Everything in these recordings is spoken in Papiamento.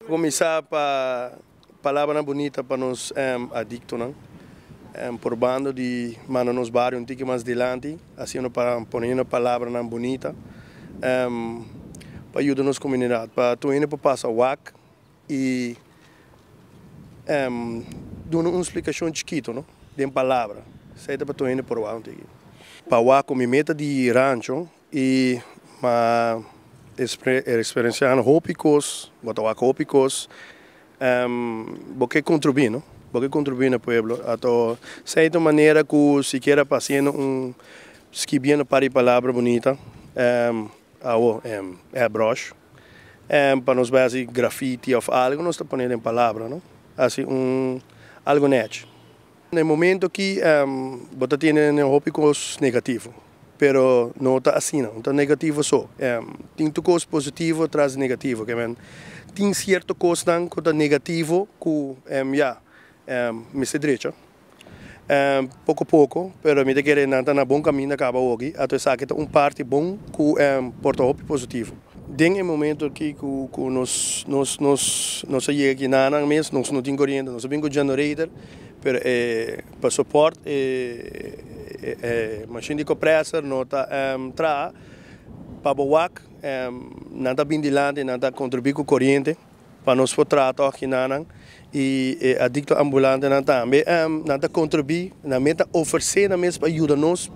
Kuminsá pa palabranan bunita pa nos adiktonan, purbando di manda nos bario un tiki mas dilanti, hasiendo pa poniendo palabranan bunita pa yuda nos komunidat, pa tur hende por pasa wak i duna un splikashon chikito, no, den palabra, esei ta pa tur hende por wak un tiki. Pa wak ku mi meta di rancho i ma eksperensiá hopi kos, bo ta wak hopi kos, bo ke kontribuí, no? Bo ke kontribuí na pueblo. Anto esei ta un manera ku sikiera pa hasiendo un skibiendo un par di palabra bunita, awo airbrush, pa nos bai hasi grafiti òf algu nos ta pone den palabra, no? Hasi un algu nèchi. Na e momento aki bo ta tene hopi kos negativo, pero no ta asina, no ta negativo so. Tin tur kos positivo tras di negativo, ke men tin sierto kosnan ku ta negativo ku ya mester drecha poko poko, pero mi ta kere nan ta na bon kaminda kaba awoki, ato esaki ta un parti bon ku por ta hopi positivo. Den e momento aki ku nos nos nos nos a yega aki nan mes nos no tin koriente, nos a bin ku generator. Pero e pa support e e machine di compressor no ta traha pa bo wak nan ta bin dilanti nan ta contribui cu coriente pa nos por traha toch kinanan y e adicto ambulantenan tambe nan ta contribui nan mes ta ofrece nan mes pa yuda nos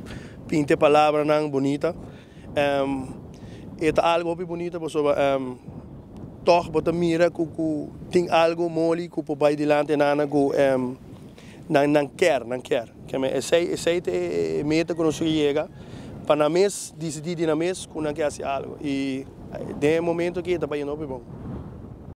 pinta e palabranan bunita. E ta algo hopi bunita pasobra tòg bo ta mira ku ku tin algo moli ku por bai dilanti nan ku nan nan kier nan kier. Keme esei esei ta e meta ku nos a yega pa nan mes disidí di nan mes ku nan ke hasi algo i den e momento aki e ta bayendo hopi bon.